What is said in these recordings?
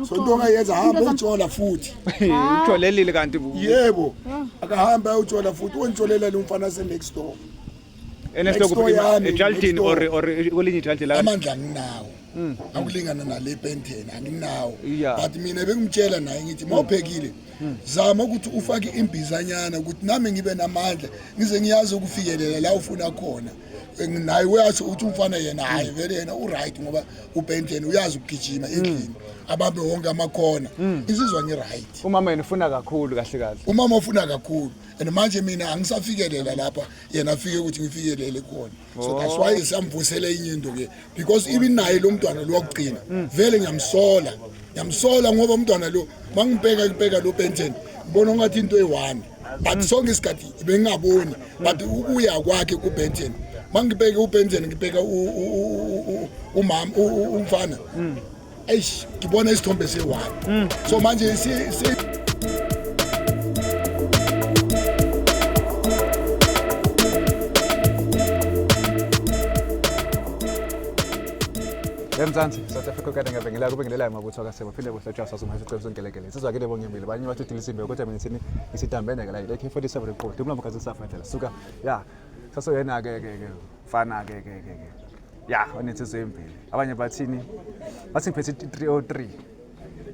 Ndicela So into uxolo. ongayenza hamba Into zam- ujola futhi. Ujolelile kanti. Yebo. Akahambe ayojola futhi unjolela lo mfana se next door. Next Next door yami, ejaldini next door. or kwelinye ijaldi la. Amandla anginawo. Akulingana nale Benten anginawo. But mina bengimtshela naye ngithi mawuphekile zama ukuthi ufake imbizanyana ukuthi nami ngibe namandla ngize ngiyazi ukufikelela la ufuna khona. Naye uyasho ukuthi umfana yena hayi vele yena u-right ngoba uBenten uyazi ukugijima endlini abambe wonke amakhona. Insizwa ngi-right. Umama yena ufuna kakhulu kahle kahle. Umama ufuna kakhulu and manje mina angisafikelela lapha yena afike ukuthi ngifikelele khona, so that's why samvusele enye into ke because even naye lo mntwana lo wakugcina vele ngiyamsola, ngiyamsola ngoba umntwana lo mangibheka ngibheka lo Benten ngibona ungathi into eyi-one but sonke isikhathi bengingaboni, but ukuya kwakhe kuBenten mangibheke uBenten ngibheka umama umfana eish ngibona isithombe se-one, so manje si Emzansi South Africa kade ngabengela kubingelela mabutho kaSebo phinde kuhlatshwa sazo manje sicela sonkelekele sizwa ke bongemile abanye bathi udilisimbe kodwa mina sini isidambene ke la AK47 report umlomo kaze safa ndlela suka ya sasoyena ke ke ke mfana ke ke ke ke ya onensizwe embili abanye bathini bathi ngiphethe 303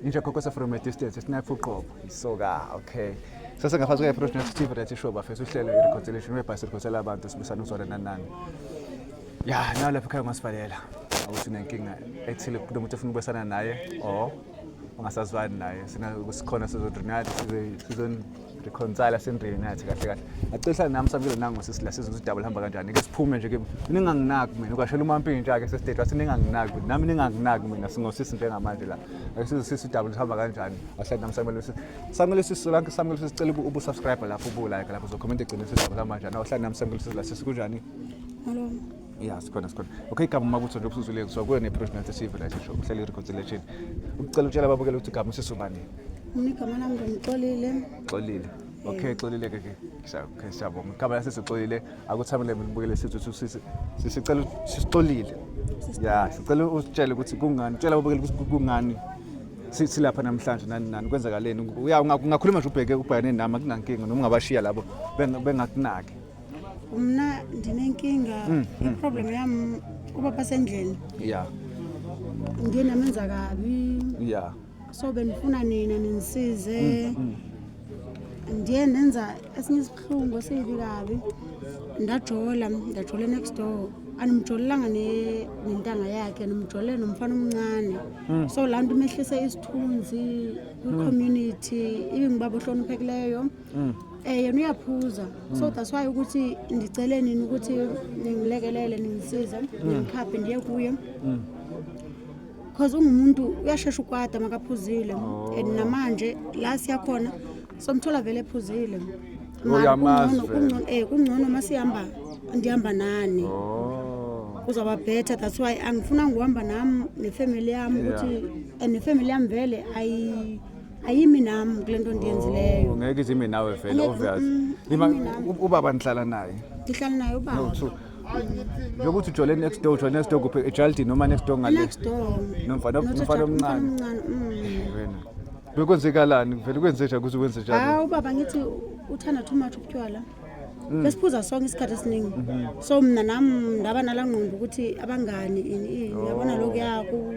inja khokhosa from a distance snipe uqobo isoka. Okay, sase ngaphansi kwe-Project TV Reality Show bafethu uhlelo i-reconciliation whereby sireconcile abantu sibusana uzwana nani nani ya nawe lapha ekhaya ungasivalela ukuthi unenkinga ethile kunomuntu ofuna ukubuyisana naye or ungasazwani naye sina sikhona sizo-reunite sizo-reconcile sin-reunite kahle kahle acela nami samukele nango sisila sizwe ukuthi udaba luhamba kanjani ke siphume nje ke ninganginaki mina ukashela umampintsha ke sestate wathi ninganginaki nami ninganginaki mina singosisi njengamanje la ake sizwe sisi udaba luhamba kanjani ahlali nami samukele sisi samukele sisi lanke samukele sisi sicela ubu-subscribe lapho ubu-like lapho uzokhomenta egcine sisi udaba luhamba kanjani awuhlali nami samukele sisi la sisi kunjani? Hello. Ya sikhona sikhona. Okay, igama mabutho nje ubusuzwile kusuka kuyo ne-Professional TV Reality Show uhlele i-reconciliation. Ucela utshela ababukeli ukuthi igama usisubani? Mina igama lami nguXolile. Xolile. Okay, Xolile ke ke. Okay, siyabonga. Igama lasesixolile akuthamele mina ubukele sithi uthi sisi sicela sisixolile. Ya, sicela usitshele ukuthi kungani, tshela ababukeli ukuthi kungani silapha namhlanje nani nani kwenzakaleni. Uya ungakhuluma nje ubheke ubhekane nami akunankinga noma ungabashiya labo bengakunaki. Mna ndinenkinga, iproblem yam ubaba sendlini. Ndiye namenza kabi. So bendifuna nina nindisize. Ndiye ndenza esinye isibuhlungu esibi kabi. Ndajola, ndajola next door. Andimjolelanga nentanga yakhe, ndimjolele nomfana omncane. So laa nto imehlise isithunzi kwi-community, ibingubaba ohloniphekileyo. Yena uyaphuza. So that's why ukuthi ndicele nini ukuthi ningilekelele ningisize ningikhaphe ndiye kuye. Because ungumuntu uyashesha ukwata makaphuzile. And namanje la siyakhona somthola vele ephuzile. Mara Uyamazi kungcono vele. kungcono masihamba ndihamba nani. Kuzawuba better, that's why angifuna nguhamba nam nefamily yam ukuthi and nefamily yam vele ayimi nam kule nto ndiyenzileyo. Oh, ngeke ize ime nawe vele Angeke, obvious. Ayimi nami. Ubaba nihlala naye. Ndihlala naye ubaba. No, two. Njengoba uthi ujole next door, ujole next door kuphi ejaldini noma next door ngale? Next door. Nomfana Not nomfana omncane. omncane. Wena. Bekwenzekalani? Vele kwenze njani ukuthi wenze njalo? Hawu ubaba ngithi uthanda too much ubutywala. Besiphuza sonke isikhathi esiningi. So mina nami ndaba nalaa ngqondo ukuthi abangani ini ini uyabona lokhu yaku.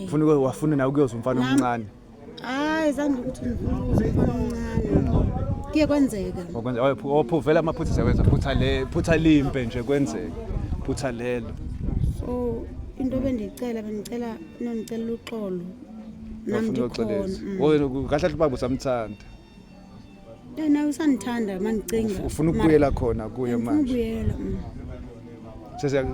Ufuna wafuna nawe ukuyozwa umfana omncane. Hayi zange ukuthi ngifuna ukuzwa umfana omncane. Kuye kwenzeka. Okwenza ophu vele amaphutha siyawenza phutha le phutha limpe nje kwenzeka. Phutha lelo. So into bendicela bendicela nondicela uxolo. Nami Wafuna ndikhona. uyoxolisa. Wena kahle kahle ubaba usamthanda. Ya nawe usandithanda mandicinga. Ufuna ukubuyela khona kuye Ngifuna manje. ukubuyela. Sesiya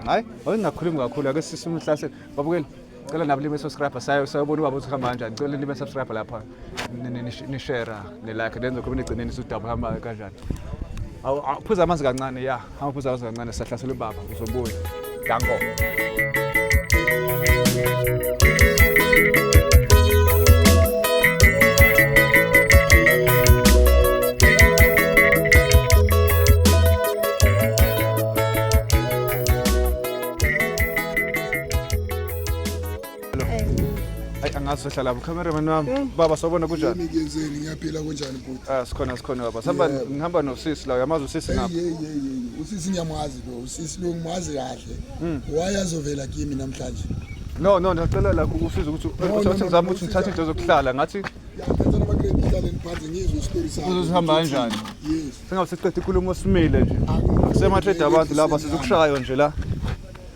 hayi awungakhulumi kakhulu ake sisimhlasele. Babukeli cela nabo libe subscribe sayo sayobona ubaba ukuthi hamba kanjani. Cela libe subscribe lapha ni share ne like nenze khona egcineni sudaba hamba kanjani. Awu phuza amanzi kancane ya. Hamba phuza amanzi kancane sahlasela ubaba uzobuya. Danko. Ngathi sohlala lapho cameraman wami. Baba sawubona kunjani? Yini kuyenzeni ngiyaphila kunjani bhuti? Ah sikhona sikhona baba. Sihamba ngihamba nosisi la uyamazi usisi Hey ngapha. hey hey hey. Usisi ngiyamazi lo, usisi lo ngimazi kahle. Why azovela kimi namhlanje? No no ngicela la usize ukuthi No, no, uthi no, ngizama no, ukuthi ngithathe usisi- into zokuhlala ngathi Yathatha nama credit card phansi ngizwe isitori sakho. Uzohamba kanjani? Yes. Singabe siqeda inkulumo simile nje. Angifuni Akusematrade abantu lapha enhliziyweni sizokushaywa nje la.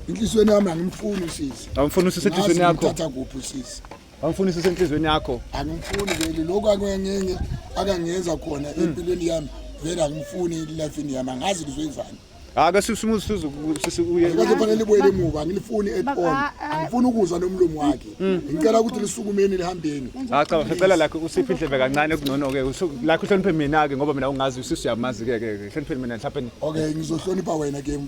Inhliziyweni yami angimfuni usisi. Awumfuni usisi enhliziyweni yakho. Ngithatha kuphi usisi? Awumfuni usisi enhliziyweni yakho. Angimfuni vele lokho akangeke akangenza khona empilweni yami. Vele angimfuni elifini yami angazi kuzoyenzani. Ake sisimuze sisi uye. Akaze fanele libuyele emuva angilifuni at Baba, all. ah, ah. Angifuni ukuzwa nomlomo wakhe. Ngicela ukuthi lisukumeni lihambeni. Ah cha sicela lakho usiphe indlebe kancane kungcono ke lakho uhloniphe mina ke ngoba mina ungazi usisi uyamazi ke ke hloniphe mina mhlawumbe Okay ngizohlonipha wena ke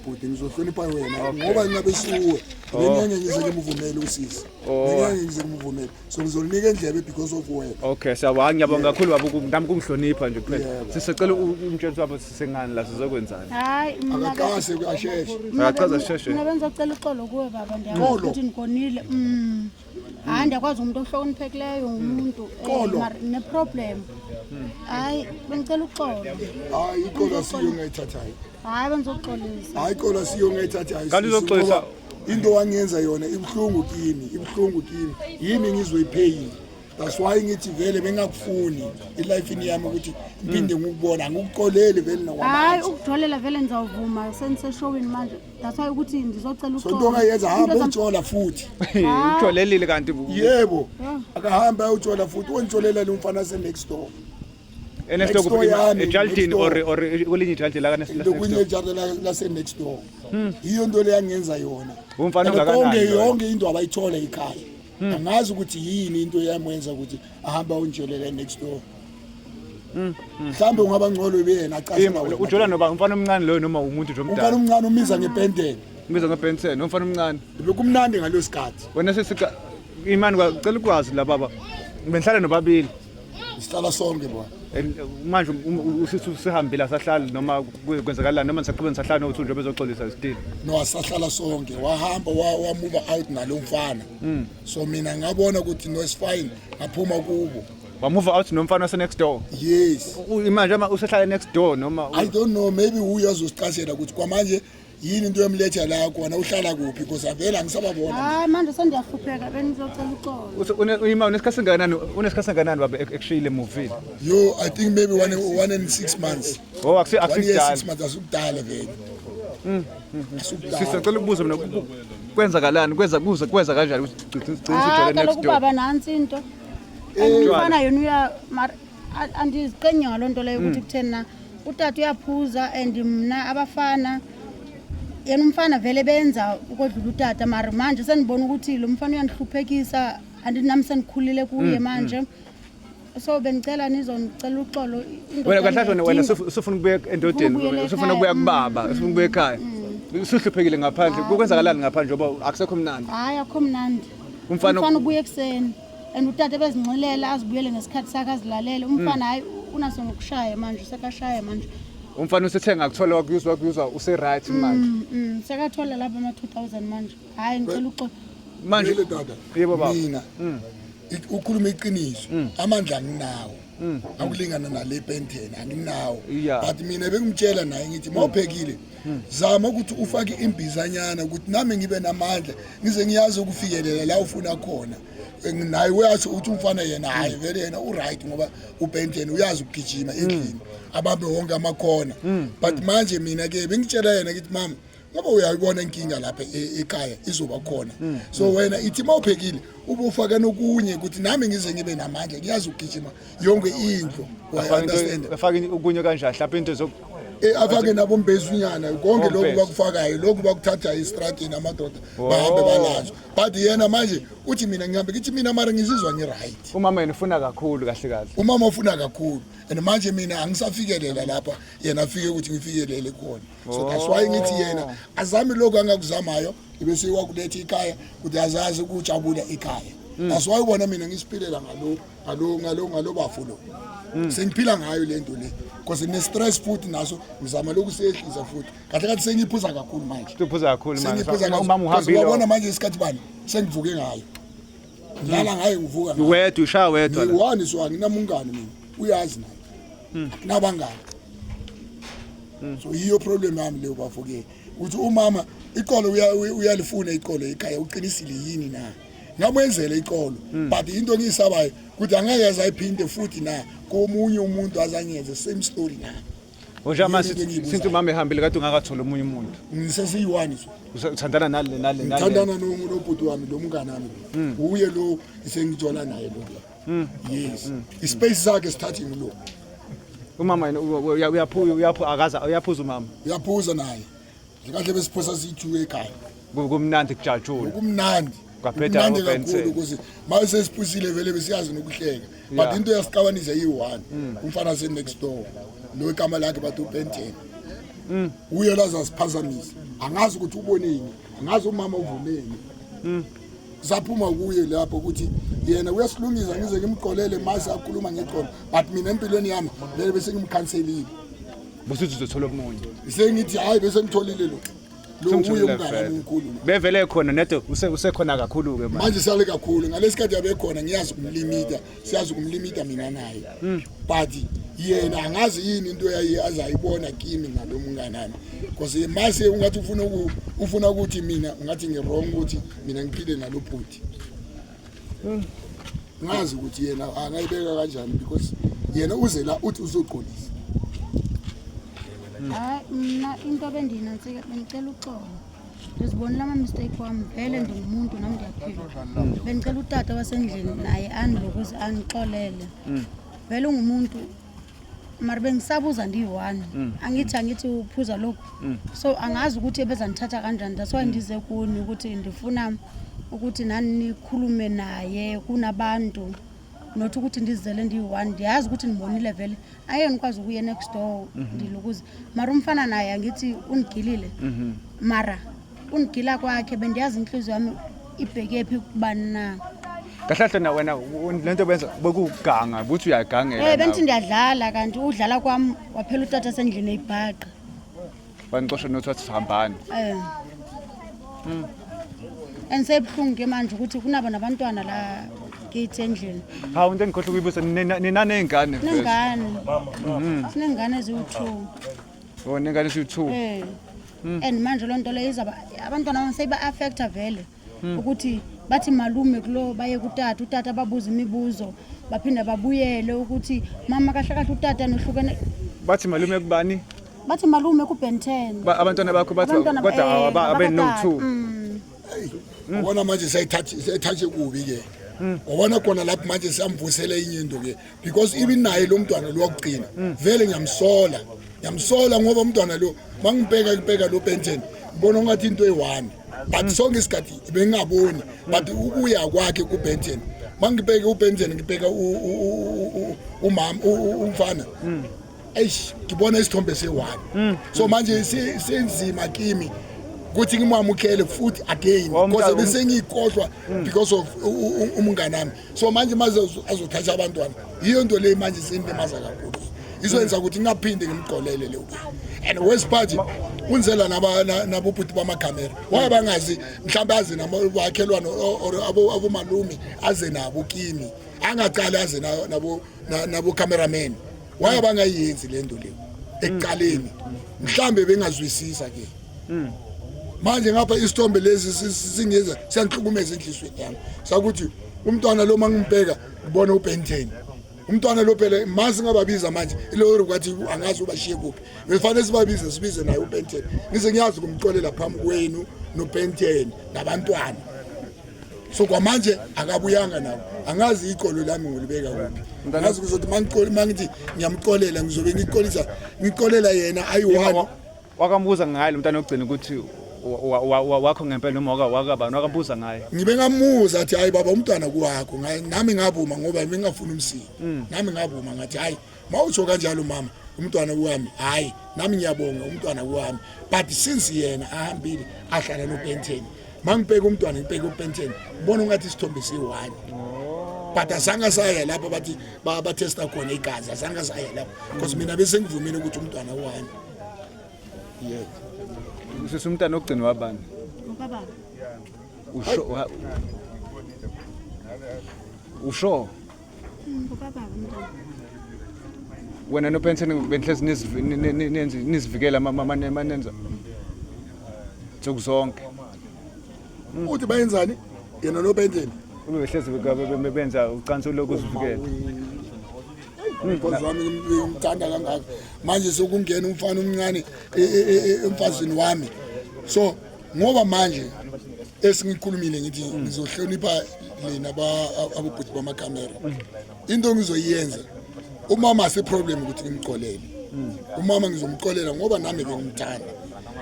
bhuti ngizohlonipha wena ngoba ngingabe siwe bengeke ngize ngimvumele usisi. Bengeke ngize ngimvumele. So ngizolinika indlebe because of wena. Okay siyabonga ngiyabonga kakhulu baba nami kungihlonipha nje kuphela. Yebo. Sisacela umtshela ukuthi baba sisengani la sizokwenzani. Hayi mna ke- Akaqase kuyashesha. mna Akachaza be- sheshe. Mna bengizocela uxolo kuwe baba ndiyakwazi Xolo. ukuthi ndikonile. Hayi ndiyakwazi umuntu ohloniphekileyo ngumuntu Xolo. mara ne-problem. Hayi bengicela uxolo. Hayi iqolo asiyo ngayithathayo. Hayi bengizoxolisa. Hayi iqolo asiyo ngayithathayo. Kanti sisi, uzoxolisa- ngoba Into wangenza yona ibuhlungu kimi, ibuhlungu kimi. Yimi ngizwe ipain. That's why ngithi vele bengakufuni elifini yami ukuthi ngiphinde ngikubona angikuxoleli vele Hayi nakwamanje. ukujolela vele ndizawuvuma sendiseshowini manje. That's why ukuthi ndizocela So uxolo. into ongayenza hamba Into zam- ujola futhi. Ujolelile kanti Yebo. Akahambe ayojola futhi onjolela lo mfana se next door. next Next door yami, ejaldini next door. or or kwelinye ijaldi la next Lokunye ijardini lase next door. Yiyo into le yangenza yona. Umfana And ongakanani konke loyo? yonke into abayithola ekhaya. Angazi ukuthi yini into yamwenza ukuthi ahambe ayonjolela next door. Mhlambe ungaba ngcono yena acasela wena. Ujola noba umfana omncane loyo noma umuntu nje Umfana omdala. omncane umiza ngepenteni. Ubiza nge-Ben 10 umfana omncane. Bekumnandi ngaleso sikhathi. Wena sesika imani kwacela ukwazi la baba. Benhlala nobabili. Sihlala sonke bona. And manje usisi usihambile asahlali noma kwenzakalani noma nisaqhubeka nisahlala nokuthi nje bezoxolisa still. No asahlala sonke wahamba wa move out nalo mfana. So mina ngabona ukuthi no it's fine ngaphuma kubo. Wa-move out nomfana wase next door. Yes. Manje ama usehlala next door noma I don't know maybe uye azosichazela ukuthi kwamanje yini into yomletha la khona uhlala kuphi because avele angisababona. Hayi manje sendiyahlupheka bengizocela uxolo. Ima unesikhathi singakanani unesikhathi singakanani baba ekushiyile movile. Yo I think maybe one and 6 months. Oh akusi 1 year 6 akusikudala. months asukudala vele. Asukudala. Sisacela ukubuza mina kwenzakalani kwenza kuza kwenza kanjani ukuthi ugcine Hayi usujole next kaloku door. ubaba nantsi into. And umfana yena uya mara andiziqenyi ngaloo nto leyo ukuthi kutheni na utata uyaphuza and mna abafana yena umfana vele benza ukodlula utata mara manje sendibona ukuthi lo mfana uyandihluphekisa andithi nam sendikhulile kuye manje so bendicela nizondicela uxolo indoda Wena kahle kahle wena ngiyayidinga. usufuna ukubuya endodeni Ufuna ukubuyela usufuna ukubuya ekhaya, kubaba usufuna ukubuya ekhaya. Usuhluphekile ngaphandle kwenzakalani ngaphandle ngoba akusekho mnandi. Hayi akho mnandi. Umfana- Umfana ubuya ekuseni and utata bezinxilela azibuyele ngesikhathi sakhe azilalele. Umfana hayi unaso nokushaya manje usekashaya manje. Umfana usethenga akuthola wakuyuzwa wakuyuzwa use right manje. Sekathola lapha ama-2000 manje. Hayi ngicela uxolo. Manje Vele tata. Yebo baba. Mina ukhuluma iqiniso. Amandla anginawo. Akulingana nale penteni anginawo. Yeah. But mina bengimtshela naye ngithi mawuphekile zama ukuthi ufake imbizanyana ukuthi nami ngibe namandla ngize ngiyazi ukufikelela la ufuna khona. Naye uyasho ukuthi umfana yena hayi vele yena uright ngoba upenteni uyazi ukugijima endlini abambe wonke amakhona. But manje mina ke bengitshela yena ngithi mama ngoba uyayibona inkinga lapha ekhaya izoba khona so wena ithi mawuphekile ube ufaka nokunye ukuthi nami ngize ngibe namandla ngiyazi ukugijima yonke indlu. Understand? Afake okunye kanjani mhlawumbe into zo Afake nabo mbezunyana konke lokhu Ombezu. bakufakayo lokhu bakuthatha estradini amadoda bahambe balazo but yena manje uthi mina ngihambe ngithi mina mara ngizizwa ngi-right. Umama yena ufuna kakhulu kahle kahle. Umama ufuna kakhulu and manje mina angisafikelela lapha yena afike ukuthi ngifikelele khona so that's why ngithi yena azame lokhu angakuzamayo ibese wakuletha ikhaya ukuthi azazi ukujabula ekhaya. That's why ubona mina ngisiphilela ngalo ngalo ngalo ngalo bafo lo sengiphila ngayo le nto le because ne-stress futhi naso ngizama lokhu seyehlisa futhi kahle kahle sengiyiphuza kakhulu manje. Uphuza kakhulu manje. Sengiyiphuza Umama kakhulu uhambile. wabona manje isikhathi bani sengivuke ngayo. Ngilala ngaye, ngivuka ngaye. Wedwa, ushaya wedwa la. Ngiyi-one, so anginamungani mina, uyazi naye, akunabangani. So yiyo problem yami leyo, bafo-ke, ukuthi umama iqolo uyalifuna iqolo ekhaya. Uqinisile yini na? Ngamwenzela iqolo, but into engiyisabayo ukuthi angeke azayiphinde futhi na komunye umuntu, azanyenze same story na. Njengoba Yini into engiyibuzayo. Since umama ehambile, kade ungakatholi omunye umuntu? Ngisesiyi-one, so. Uthandana nale nale nale? Ngithandana nobhuti wami lo, mngane wami lo, uye lo esengitshola naye lo. Yes, ispace sakhe sithathe ngilo. Umama yena uyaphu akaza, uyaphuza umama? Uyaphuza naye kahle, besiphosa siyi-two ekhaya. Kumnandi, kujatshula. Kumnandi. Kwabheda. Kumnandi oBenson. kakhulu, ukuze ma sesiphuzile vele besiyazi nokuhleka, but into yasixabanisa iyi-one, umfana se-next door lo, igama lakhe bathi uBenten. Uye lazasiphazamisa, angazi ukuthi uboneni, angazi umama uvumeni. Saphuma kuye lapho ukuthi yena uyasilungisa, ngize ngimqolele mase akhuluma ngeqolo, but mina empilweni yami vele bese ngimkhanselile. Busuthi uzothola omunye? Sengithi hayi, bese ngitholile lo lo uye. Sengitholile Umngane vele. wami omkhulu lo. Bevele khona nede, usekhona kakhulu-ke manje. Manje sale kakhulu ngalesi khathi abekhona, ngiyazi ukumlimita, siyazi ukumlimita mina naye, but yena angazi yini into yaye azayibona kimi ngalo mnganami, because mase ungathi ufuna ukuthi mina ungathi ngi-wrong ukuthi mina ngiphile nalo bhuti. Ngazi ukuthi yena angayibeka kanjani, because yena uze la uthi uzoqolisa. Hayi, mna into bendiyinantsika, bendicela uxolo. Ndizibonile ama-mistake wam, vele ndingumuntu nam, ndiyaphila. Bendicela utata wasendlini naye andilokuze andixolele. Vele ungumuntu, mara bengisabuza ndiyi-one. Angithi uphuza lokhu, so angazi ukuthi ebezandithatha kanjani. That's why ndize kuni, ukuthi ndifuna ukuthi nani nikhulume naye kunabantu, not ukuthi ndizizele ndiyi-one. Ndiyazi ukuthi ndibonile vele, aye ndikwazi ukuya next door, ndilukuze. Mara umfana naye, angithi undigilile, mara undigila kwakhe bendiyazi intliziyo yami ibheke phi kubani na. Kahle kahle na wena lento benza bekuganga, ukuthi uyagangela. Bendithi Nawe. ndiyadlala, kanti udlala kwam waphela utata sendlini eyibhaqa. Banixosha nothi wathi hambani. And sebuhlungu ke manje ukuthi kunabo nabantwana la kithi endlini. Hawu, into engikhohlwa ukuyibuza, ninaney'ngane vele? Sinengane, sinengane eziwu-two. Oh, nengane eziwu-two. And manje loo nto leyo izaba abantwana bam seyiba-affecta vele, ukuthi bathi malume kulo, baye kutata, utata babuza imibuzo, baphinde babuyele ukuthi mama, kahle kahle utata nohlukene. Bathi malume kubani? Bathi malume kuBen 10. Abantwana bakho bathi? Abantwana, Kodwa ngabakatata. abeno-two. Ubona manje seyithathe kubi ke, ubona khona lapho manje siyamvusela enye into ke, because even naye lo mntwana lo wakugcina vele ngiyamsola, ngiyamsola ngoba umntwana lo mangibheka, ngibheka lo Benton, ngibona ungathi into eyi-one, but sonke isikhathi bengingaboni, but ukuya kwakhe kuBenton, mangibheke uBenton, ngibheka umama umfana, eish, ngibona isithombe se-one. So manje senzima kimi ukuthi ngimwamukele futhi again, because bese ngiyikhohlwa because of umngane wami. So manje maze azothatha abantwana, yiyo nto le manje seyindimaza kakhulu, izoyenza ukuthi ngingaphinde ngimgqolele leyo. And worst part, unzela nabobhuti bamakhamera, waye bangazi, mhlawumbe aze nabakhelwane or abomalume, aze nabo kimi, angaqali aze nabo cameraman. Waye bangayenzi le nto leyo ekuqaleni? Mhlambe bengazwisisa ke. Manje ngapha isithombe lesi singenza siyanhlukumeza enhliziyweni yami, sakuthi umntwana lo mangibheka ngibona uBen 10. Umntwana lo phela mase ngababiza manje ilori kwathi angazi ubashiye kuphi, befanele sibabize, sibize naye uBen 10, ngize ngiyazi ukumxolela phambi kwenu noBen 10 nabantwana. So kwamanje akabuyanga nabo, angazi iqolo lami ngolibeka kuphi. Angazi kuzothi mangithi ngiyamxolela, ngizobe ngixolisa, ngixolela yena ayi-one. Wakambuza ngaye lo mntwana ogcina ukuthi wakho ngempela noma wakabani? Wakambuza ngaye? Ngibe ngamuza, athi hayi baba, umntwana kuwakho. Nami ngavuma ngoba bengingafuni umsini. Nami ngavuma, ngathi hayi, mawutsho kanjalo mama, umntwana wami, hayi nami ngiyabonga, umntwana wami. But since yena ahambile ahlala noBenten, mangibheka umntwana ngibheka uBenten, ngibona ungathi isithombe siyi-one, but azange saya lapho bathi bathesta khona igazi, azange saya lapho because mina bese ngivumile ukuthi umntwana wami, yes. Usisi, umntwana ogcina wabani? Ubaba. Usho Usho? Ngokababa umntwana. Wena noPensen benihlezi nizivikela manenza nsuku zonke. Uthi bayenzani yena noBenzen? Ubehlezi benza ucansi lokuzivikela. Because wami ngimthanda kangaka manje sokungena umfana omncane emfazini wami, so ngoba manje esingikhulumile ngithi ngizohlonipha lena abobhuti bamakhamera. Into engizoyenza, umama ase-problem ukuthi ngimxolele umama, ngizomxolela ngoba nami bengimthanda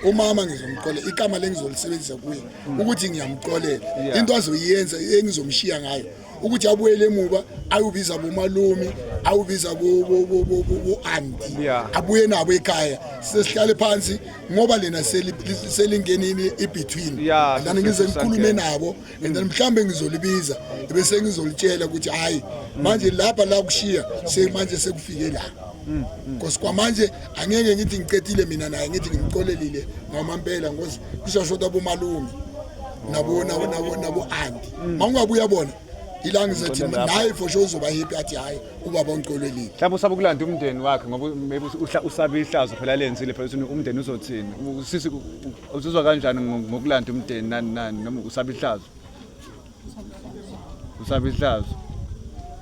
umama. Ngizomxolela, igama lengizolisebenzisa kuye ukuthi ngiyamxolela. Into azoyenza engizomshiya ngayo ukuthi abuyele emuva ayobiza bomalume, ayobiza bo-aunty, abuye nabo ekhaya, sesihlale phansi ngoba lena selingenini i-between. And then ngize ngikhulume nabo and then mhlambe ngizolibiza bese ngizolitshela ukuthi hayi, manje lapha la kushiya semanje sekufike la, because kwamanje angeke ngithi ngicedile mina naye, ngithi ngimxolelile ngamampela, ngoba kusashoda bomalume nabo aunty. Mawungabuya bona ila ngizothi naye for sure uzoba happy, athi hayi, ubaba ungixolelile. Mhlawumbe usaba ukulanda umndeni wakhe ngoba maybe usaba ihlazo phela lenzile phela, ukuthi umndeni uzothini. Sisi, uzizwa kanjani ngokulanda umndeni nani nani, noma usaba ihlazo? Usaba ihlazo.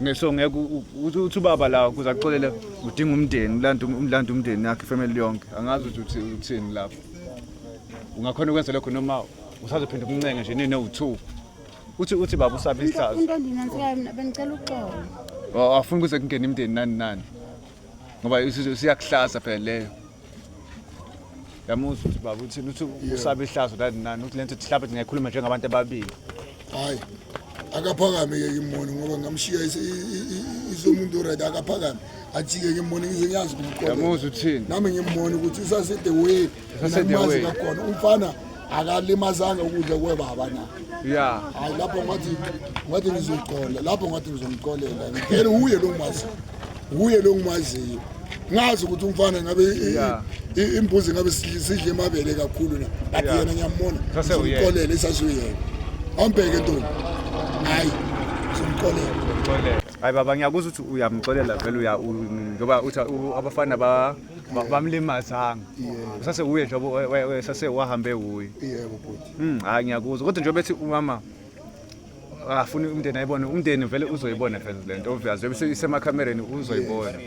Ngeso ngeke uthi ubaba la ukuze axolele udinga umndeni, ulanda umndeni yakhe, family yonke. Angazi ukuthi uthini lapho. Ungakhona ukwenza lokho noma usazophinda umncenge nje nini owu2? Uthi baba usaba ihlazo. Into endinantsikayo mina, bengicela uxolo. Oh, afuna ukuze kungene imndeni nani nani. Ngoba isiyakuhlaza phela leyo. Yamuzwa ukuthi baba uthini, uthi usaba ihlazo nani nani, uthi lento mhlawumbe singayikhuluma njengabantu ababili. Hayi, akaphakame ke kimbone ngoba ngamshiya isomuntu right. Akaphakame ajike kimbone ngize ngiyazi kumqolela. Yamuzwa uthini? Nami ngimbone ukuthi usase the way. Usase the Mina way. ngimazi kakhona umfana akalimazanga ukudla kwebaba na. Hayi, lapho ngathi ngizoxola, lapho ngathi ngizomxolela ngivele uye lo ngimaziyo, uye lo ngimaziyo, ngazi ukuthi umfana ngabe imbuzi ngabe sidle emabele kakhulu na, but yena ngiyambona. Sasewuyena. Ngizomxolela, isasuyena. Awumbheke ntombi, hayi, ngizomxolela. Xolela. Hayi baba, ngiyakuzwa ukuthi uyamxolela vele, uya ngoba uthi abafana bamlimazanga. Usase uye njengoba sase wahambe uye. Yebo bhuti. Hayi, ngiyakuzwa. Kodwa njengoba ethi umama afuna umndeni ayibone, umndeni vele uzoyibona vele lento, obvious. Njengoba isemakhamereni uzoyibona. Yes.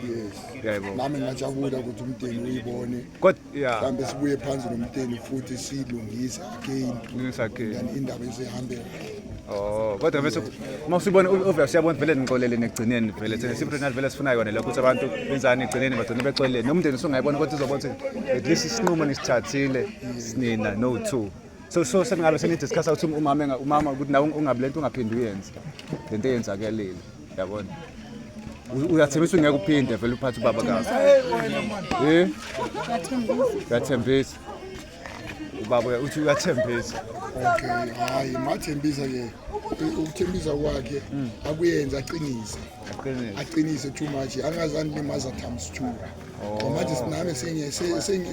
Uyayibona. Nami ngingajabula ukuthi umndeni uyibone. Kodwa yeah, Mhlawumbe sibuye phansi nomndeni futhi siyilungise again. Lungisa again. Then indaba isehambe kahle. Oh, kodwa bese uma usibona, obvious uyabona vele nixolele negcineni vele. Thina siprenal vele sifuna yona lokho, ukuthi abantu benzani egcineni bagcine bexolele. Nomndeni usungayibona kodwa uzobona ukuthi at least isinqumo nisithathile sinina no two. So sengabe senidiscuss ukuthi umama ukuthi nawe ungabi lento ungaphindi uyenze. Lento eyenzakalile. Yabona. Uyathembisa ungeke uphinde vele uphathe ubaba kabi. Eh? Uyathembisa. Uyathembisa. Ubaba uthi uyathembisa. Okay, hayi, mathembisa ke, ukuthembisa kwakhe akuyenza aqinise. Aqinise. Aqinise too much, angazani limaza times two. Manje sinami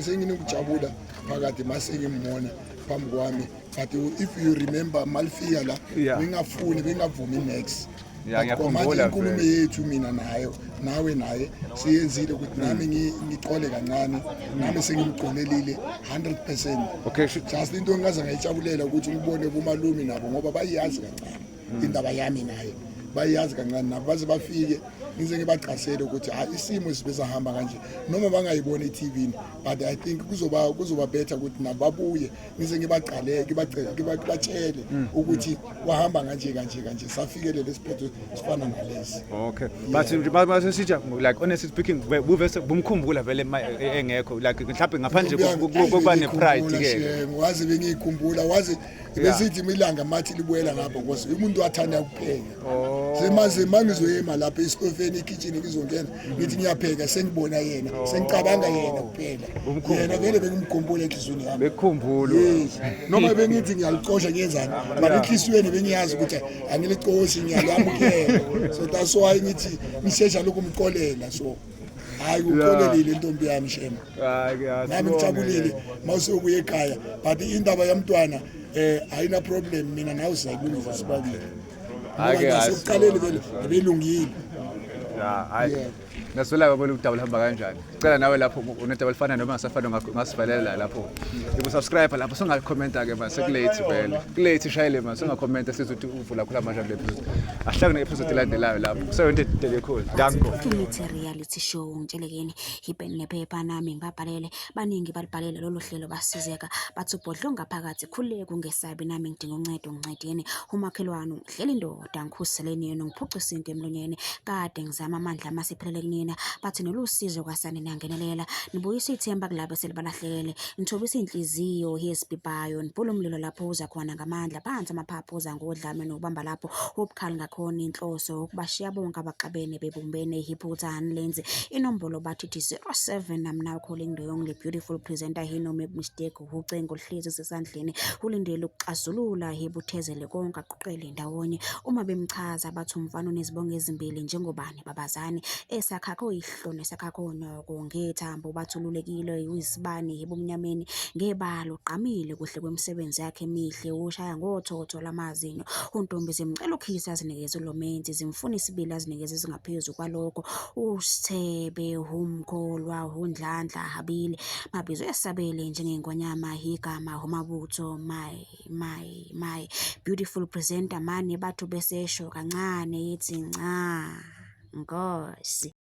senginokujabula phakathi mase ngimbona phambi kwami, but if you remember malifika la, bengafuni, bengavumi next. Yeah, But kwamanje ngiyakhumbula inkulumo vele. yethu mina nayo nawe naye siyenzile ukuthi nami ngixole kancane, nami sengimxolelile 100%. Okay, Just into engaze ngayijabulela ukuthi ngibone bomalume nabo ngoba bayazi kancane indaba yami naye, bayazi kancane nabo, baze bafike ngize ngibachazele ukuthi hayi, isimo sibesahamba kanje, noma bangayiboni e-TV, but I think kuzoba better ukuthi nabo babuye ngize ngibaqale ngibatshele ukuthi wahamba kanje kanje kanje, safikelele isiphetho sifana nalesi. Okay. But nje masesitsha, like honestly speaking, buvese bumkhumbula vele engekho, like mhlawumbe ngaphandle kokuba ne-pride ke. Waze bengiyikhumbula, waze besithi ilanga mathi libuyela ngapha because umuntu wathanda ukupheka. Semaze mangizoyema lapha esitofeni, ekitchen, ngizongena ngithi ngiyapheka, sengibona yena, sengicabanga yena kuphela. Umkhumbula. Yena vele bengimkhumbula enhliziyweni yami. Bekukhumbula. Yes, noma bengithi ngiyalicosha ngiyenzani, but enhliziyweni bengiyazi ukuthi angilicoshi, ngiyalwamukela. So that's why ngithi ngishesha lokumxolela. So hayi, uxolelile intombi yami, shema. Hayi ke. Nami ngijabulile mawusebuya ekhaya, but indaba yamntwana ayina problem, mina nawe sizayilungisa sibabili. Hhayi-ke, Ngoba hhayi, nasekuqaleni vele bebelungile. Ya, hayi. Yeah. Naswela kwabona udaba luhamba kanjani. Cela nawe lapho unedaba elifana noma ngasafana ungasivalela lapho. Iku subscribe lapho sungakhomenta ke manje sekulate vele. Kulate shayele manje sungakhomenta sizothi uvula khula manje le episode. Ahlangane episode elandelayo lapho. Kuseyonto edele khulu. Danko. Futhi reality show ngitshelekeni ipeni nephepha nami ngibabhalele baningi balibhalele lolu hlelo basizeka bathi ubhodlonga phakathi khuleka ungesabi nami ngidinga uncedo ngincedeni umakhelwane ungidlela indoda ngikhuseleni yena ngiphuca isinto emlonyeni kade ngizama amandla amasiphelele kunina bathi nolusizo kwasani nangenelela nibuyisa ithemba kulabo eselibalahlekele nithobisa inhliziyo yezibhibhayo nibhula umlilo lapho uza khona ngamandla phansi amaphaphu uza ngodlame nobamba lapho ubukhali ngakhona inhloso ukubashiya bonke abaxabene bebumbene iphutha anilenzi inombolo bathi 07 I'm now calling the only beautiful presenter he no make mistake ucingo hlezi sesandleni ulindele ukuxazulula hibuthezele konke aqoqele ndawonye uma bemchaza bathi umfana unezibongo ezimbili njengobani babazane esakhakho oyihlo nesakhakho onyoko ngethambo bathululekile uyisibani ebumnyameni ngebala ugqamile kuhle kwemisebenzi yakhe emihle ushaya ngothotho lamazinyo untombi zimcela ukhisa azinikeze ulomenzi zimfuna isibili azinikeze ezingaphezu kwalokho usithebe umkholwa undlandla habile mabizo esabele njengengonyama igama umabutho my my my beautiful presenter mane bathu besesho kancane yithi nca nkosi.